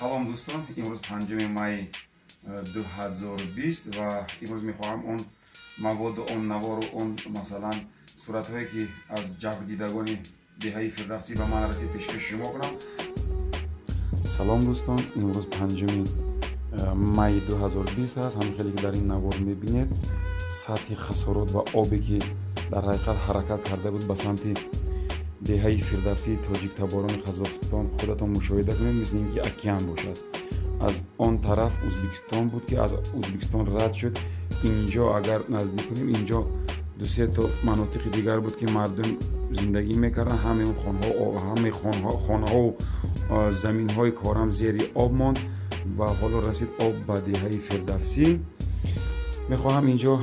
Салом, дӯстон! Имрӯз 5 май 2020 ва имрӯз мехоҳам он маводу, он навору, он, масалан, суратҳое, ки аз ҷабрдидагони деҳаи Фирдавсӣ ба ман расид, пешкаши шумо кунам. Салом, дӯстон! Имрӯз 5 май 2020 аст. Ҳамин хеле ки дар ин навор мебинед, сатҳи хасорот ва обе, ки дар ҳақиқат ҳаракат карда буд ба самти деҳаи Фирдавсии тоҷиктаборони Қазоқистон, худатон мушоҳида кунед, мисли ин ки океан бошад. Аз он тараф Ӯзбекистон буд, ки аз Ӯзбекистон рад шуд. Инҷо агар наздик кунем, инҷо дусе то манотиқи дигар буд, ки мардум зиндагӣ мекарданд. Ҳамаи он ҳамаи хонаҳову заминҳои корам зери об монд ва ҳоло расид об ба деҳаи Фирдавсӣ. Мехоҳам инҷо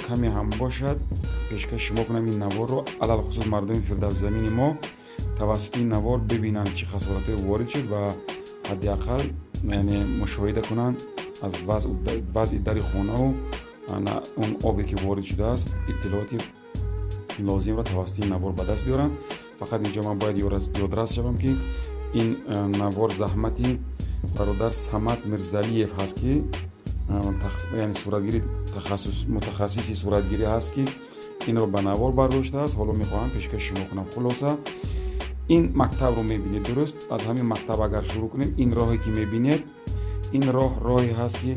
каме ҳам бошад пешкаш шумо кунам ин наворро, алалхусус мардуми фирдавсзамини мо тавассути ин навор бибинанд, чӣ хасоратҳое ворид шуд ва ҳадди ақал, яъне, мушоҳида кунанд аз вазъи дари хонаву он обе, ки ворид шудааст, иттилооти лозимро тавассути ин навор ба даст биёранд. Фақат инҷо ман бояд ёдрас шавам, ки ин навор заҳмати бародар Самад Мирзалиев ҳаст, ки, яъне, суратгири мутахассиси суратгирӣ ҳаст, ки инро ба навор бардоштааст. Ҳоло мехоҳам пешкаши шумо кунам. Хулоса, ин мактабро мебинед, дуруст? Аз ҳамин мактаб агар шурӯъ кунем, ин роҳе, ки мебинед, ин роҳ роҳе ҳаст, ки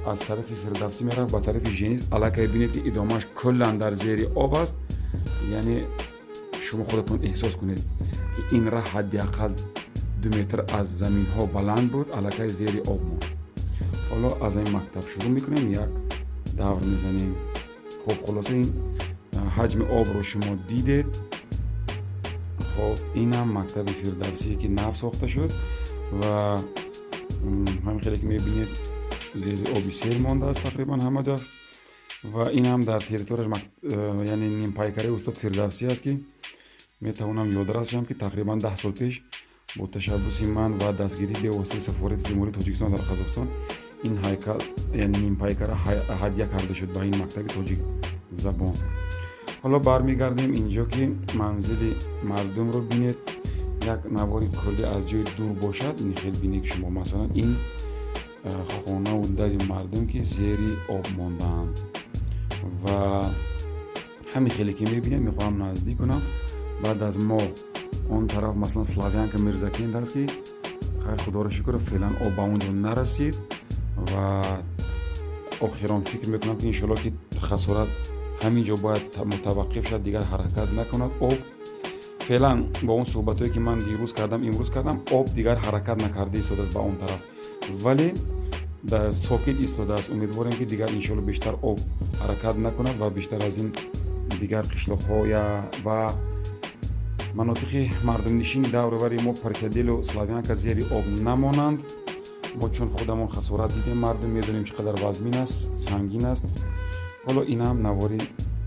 аз тарафи Фирдавсӣ меравад ба тарафи Женис. Аллакай бинед, ки идомааш куллан дар зери об аст. Яъне, шумо худатон эҳсос кунед, ки ин раҳ ҳадди ақал 2 метр аз заминҳо баланд буд, аллакай зери об монд. Ҳоло аз ҳамин мактаб шурӯъ мекунем, як давр мезанем. Хуб, хулоса, ин ҳаҷми обро шумо дидед. Хоб, инам мактаби Фирдавсие, ки нав сохта шуд ва ҳамин хеле ки мебинед, зери оби сел мондааст тақрибан ҳама ҷо. Ва инам дар территорияш, яъне, нимпайкараи устод Фирдавсӣ аст, ки метавонам ёдрас шавам, ки тақрибан 10 сол пеш бо ташаббуси ман ва дастгирии бевоситаи сафорати Ҷумҳурии Тоҷикистон дар Қазоқистон ин ҳайкал, яъне нимпайкара, ҳадя карда шуд ба ин мактаби тоҷик забон. Ҳоло бармегардем инҷо, ки манзили мардумро бинед. Як навори куллӣ аз ҷои дур бошад, ин хел бинед, ки шумо, масалан, ин хонаву дари мардум, ки зери об мондаанд, ва ҳамин хеле ки мебинед, мехоҳам наздик кунам. Баъд аз мо он тараф, масалан, Славянка, Мирзакент аст, ки хайр, худоро шукр, феълан об ба он ҷо нарасид. Ва охирон фикр мекунам, ки иншоалло, ки хасорат ҳамин ҷо бояд мутаваққиф шавад, дигар ҳаракат накунад об. Феълан бо он суҳбатҳое, ки ман дирӯз кардам, имрӯз кардам, об дигар ҳаракат накарда истодааст ба он тараф, вале сокит истодааст. Умедворем, ки дигар, иншоалло, бештар об ҳаракат накунад ва бештар аз ин дигар қишлоқҳо ва манотиқи мардумнишини даврувари мо, Паркаделу Славянка, зери об намонанд. Мо чун худамон хасорат дидем, мардум, медонем, чӣ қадар вазмин аст, сангин аст. Ҳоло инам навори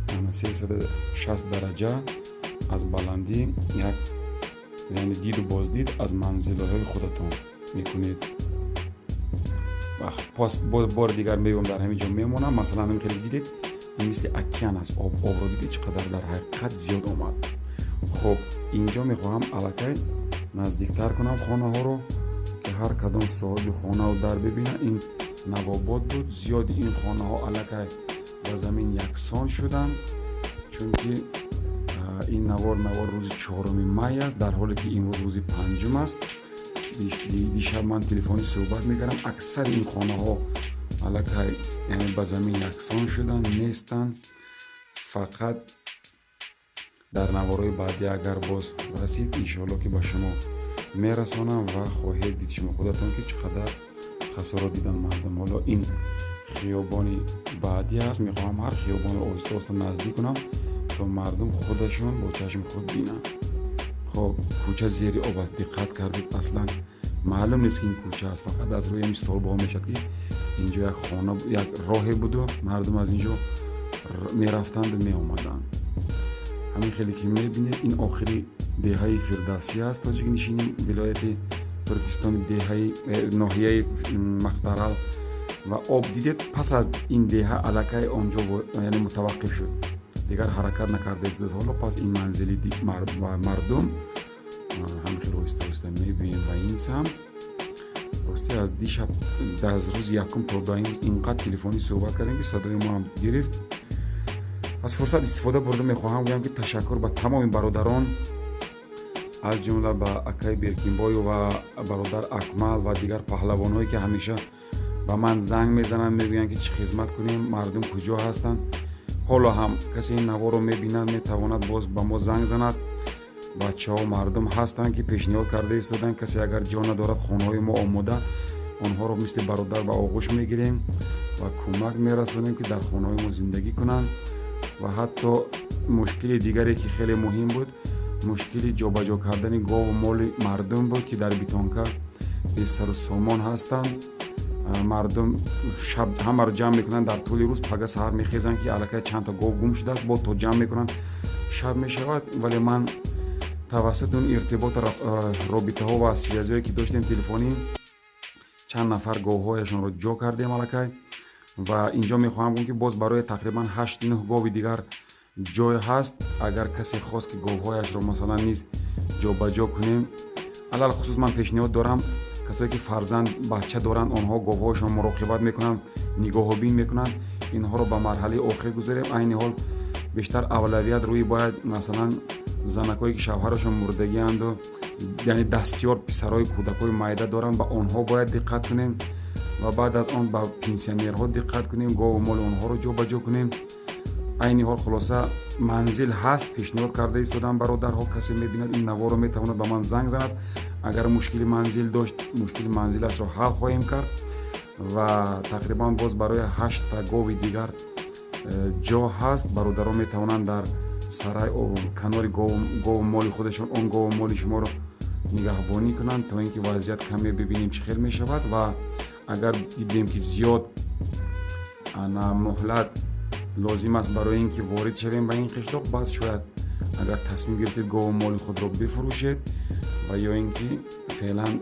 360 дараҷа аз баландӣ, як, яъне, диду боздид аз манзилҳои худатон мекунед. Бори дигар мебиём, дар ҳамин ҷо мемонам. Масалан, ҳамин хеле дидед, ин мисли океан аст. Об, обро дидед, чӣ қадар дар ҳақиқат зиёд омад. Хуб, инҷо мехоҳам аллакай наздиктар кунам хонаҳоро, ки ҳар кадом соҳиби хонаву дар бибинад. Ин Навобод буд. Зиёди ин хонаҳо аллакай ба замин яксон шуданд, чунки ин навор рӯзи 4 май аст, дар ҳоле ки имрӯз рӯзи 5 аст. Дишаб ман телефонӣ суҳбат мекардам. Аксари ин хонаҳо аллакай, яъне, ба замин яксон шуданд, нестанд. Фақат дар наворҳои баъдӣ агар боз расид, иншоалло, ки ба шумо мерасонам ва хоҳед дид шумо худатон, ки чӣ қадар хасорот дидан мардум. Ҳоло ин хиёбони баъдӣ аст. Мехоҳам ҳар хиёбонро оҳиста оҳиста наздик кунам, то мардум худашон бо чашми худ бинанд. Хоб, кӯча зери об аст, диққат кардед? Аслан маълум нест, ки ин кӯча аст. Фақат аз рӯи ҳамин столбаҳо мешавад, ки инҷо як хона, як роҳе буду мардум аз инҷо мерафтанду меомаданд. Ҳамин хеле ки мебинед, ин охири деҳаи Фирдавсӣ аст, тоҷикнишини вилояти Туркистони, деҳаи ноҳияи Махтарал. Ва об дидед, пас аз ин деҳа аллакай онҷо, яъне, мутаваққиф шуд, дигар ҳаракат накарда истодааст. Ҳоло пас ин манзили мардум ҳамин хел оҳиста оҳиста мебинем ва ин самт рости. Рости, аз дишаб, аз рӯзи якум то ба ин қадр телефонӣ суҳбат кардем, ки садои моам гирифт. Аз фурсат истифода бурда, мехоҳам гӯям, ки ташаккур ба тамоми бародарон, аз ҷумла ба акаи Беркинбою ва бародар Акмал ва дигар паҳлавонҳое, ки ҳамеша ба ман занг мезананд, мегӯянд, ки чӣ хизмат кунем, мардум куҷо ҳастанд. Ҳоло ҳам касе ин наворо мебинад, метавонад боз ба мо занг занад. Бачаҳо, мардум ҳастанд, ки пешниҳод карда истоданд. Касе агар ҷо надорад, хонаҳои мо омода, онҳоро мисли бародар ба оғӯш мегирем ва кӯмак мерасонем, ки дар хонаҳои мо зиндагӣ кунанд. Ва ҳатто мушкили дигаре, ки хеле муҳим буд, мушкили ҷобаҷо кардани гову моли мардум буд, ки дар бетонка бесару сомон ҳастанд. Мардум шаб ҳамаро ҷамъ мекунанд, дар тӯли рӯз, пага саҳар мехезанд, ки аллакай чандта гов гум шудааст. Бо то ҷамъ мекунанд, шаб мешавад. Вале ман тавассути он иртиботу робитаҳо ва связь ҳое, ки доштем телефонӣ, чанд нафар говҳояшонро ҷо кардем аллакай. Ва инҷо мехоҳам гӯм, ки боз барои тақрибан 8-9 гови дигар ҷой ҳаст. Агар касе хост, ки говҳояшро, масалан, низ ҷобаҷо кунем. Алалхусус ман пешниҳод дорам: касое, ки фарзанд, бача доранд, онҳо говҳояшон муроқибат мекунанд, нигоҳубин мекунанд, инҳоро ба марҳалаи охир гузорем. Айни ҳол бештар авлавият рӯи бояд, масалан, занакҳое, ки шавҳарашон мурдагианду, яъне дастёр, писарои кӯдакҳои майда доранд, ба онҳо бояд диққат кунем ва баъд аз он ба пенсионерҳо диққат кунем, гову моли онҳоро ҷобаҷо кунем. Айни ҳол, хулоса, манзил ҳаст, пешниҳод карда истодам. Бародарҳо, касе мебинад ин наворо, метавонад ба ман занг занад. Агар мушкили манзил дошт, мушкили манзилашро ҳал хоҳем кард. Ва тақрибан боз барои ҳашта гови дигар ҷо ҳаст. Бародарон метавонанд дар сарай, канори гову моли худашон, он гову моли шуморо нигаҳбонӣ кунанд, то ин ки вазъият каме бибинем, чӣ хел мешавад. Ва агар дидем, ки зиёд муҳлат лозим аст барои ин ки ворид шавем ба ин қишлоқ, баъд шояд, агар тасмим гирифтед, гову моли худро бифурӯшед ва ё ин ки феълан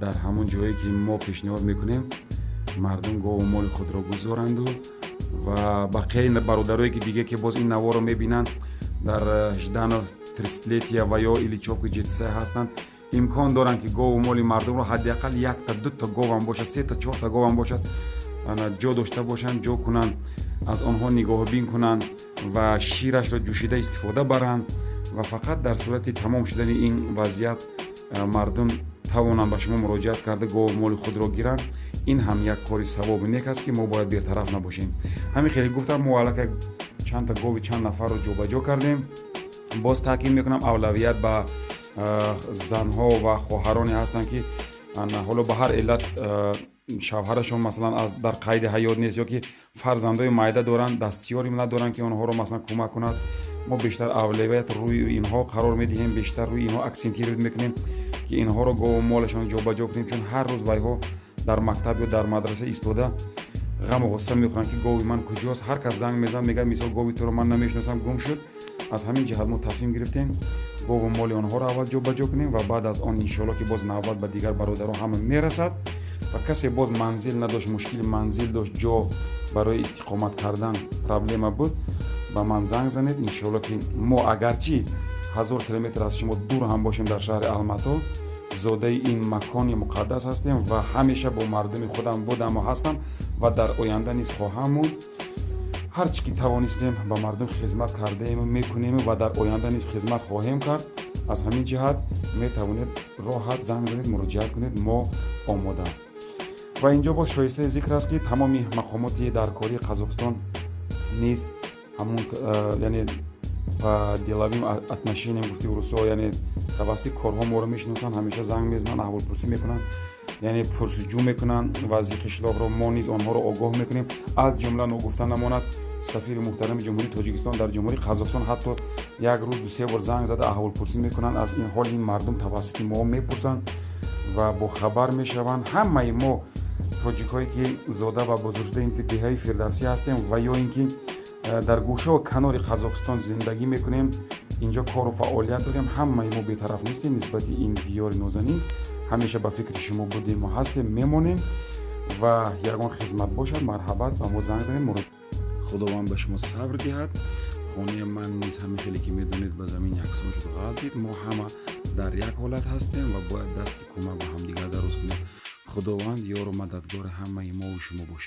дар ҳамон ҷое, ки мо пешниҳод мекунем, мардум гову моли худро гузоранду. Ва бақияи бародарое, ки диге, ки боз ин наворо мебинанд, дар Жданов, Тридцатилетия ва ё Ильичёвка, Жетисай ҳастанд, имкон доранд, ки гову моли мардумро ҳадди ақал якта, дута говам бошад, сета, чорта говам бошад, ҷо дошта бошанд, ҷо кунанд, аз онҳо нигоҳубин кунанд ва ширашро ҷӯшида истифода баранд. Ва фақат дар сурати тамом шудани ин вазъият мардум тавонанд ба шумо муроҷиат карда, гову моли худро гиранд. Ин ҳам як кори савоби нек аст, ки мо бояд бетараф набошем. Ҳамин хеле гуфтам, мо аллакай чандта гови чанд нафарро ҷобаҷо кардем. Боз таъкид мекунам, авлавият ба занҳо ва хоҳароне ҳастанд, ки ҳоло ба ҳар иллат шавҳарашон, масалан, дар қайди ҳаёт нест ё ки фарзандои майда доранд, дастёре надоранд, ки онҳоро, масалан, кӯмак кунад. Мо бештар авлавият рӯи инҳо қарор медиҳем, бештар рӯи инҳо акцентировать мекунем, ки инҳоро гову молашон ҷобаҷо кунем, чун ҳар рӯз вайҳо дар мактаб ё дар мадраса истода ғаму ғусса мехӯранд, ки гови ман куҷост. Ҳар кас занг мезанад, мегӯяд, мисол, гови туро ман намешиносам, гум шуд. Аз ҳамин ҷиҳат мо тасмим гирифтем гову моли онҳоро аввал ҷобаҷо кунем ва баъд аз он, иншоалло, ки боз навбат ба дигар бародарон ҳама мерасад. Ва касе боз манзил надошт, мушкили манзил дошт, ҷо барои истиқомат кардан проблема буд, ба ман занг занед. Иншоалло, ки мо агарчи 1000 километр аз шумо дур ҳам бошем, дар шаҳри Алмато, зодаи ин макони муқаддас ҳастем ва ҳамеша бо мардуми худам будаму ҳастам ва дар оянда низ хоҳам монд. Ҳар чӣ ки тавонистем, ба мардум хизмат кардаему мекунем ва дар оянда низ хизмат хоҳем кард. Аз ҳамин ҷиҳат метавонед роҳат занг занед, муроҷиат кунед, мо омода. Ва инҷо боз шоистаи зикр аст, ки тамоми мақомоти даркории Қазоқистон низ ҳамун, яъне по деловым отношениям, гуфти русо, яъне тавассути корҳо моро мешиносанд, ҳамеша занг мезананд, аҳволпурсӣ мекунанд, яъне пурсуҷӯ мекунанд вазъи қишлоқро. Мо низ онҳоро огоҳ мекунем. Аз ҷумла, ногуфта намонад, сафири муҳтарами Ҷумҳурии Тоҷикистон дар Ҷумҳурии Қазоқистон ҳатто як рӯз дусе бор занг зада, аҳволпурсӣ мекунанд, аз ин ҳоли ин мардум тавассути мо мепурсанд ва бохабар мешаванд. Ҳамаи мо тоҷикҳое, ки зода ва бузургшудаи ин деҳаи Фирдавсӣ ҳастем ва ё ин ки дар гӯшаву канори Қазоқистон зиндагӣ мекунем, инҷо кору фаъолият дорем, ҳамаи мо бетараф нестем нисбати ин диёри нозанин. Ҳамеша ба фикри шумо будем ва ҳастем, мемонем. Ва ягон хизмат бошад, марҳабат, ба мо занг занед. Худованд ба шумо сабр диҳад. Хонаи ман низ ҳамин хеле, ки медонед, ба замин яксон шуд, ғалтид. Мо ҳама дар як ҳолат ҳастем ва бояд дасти кӯмак ба ҳамдигар дароз кунем. Худованд ёру мададгори ҳамаи мову шумо бошад.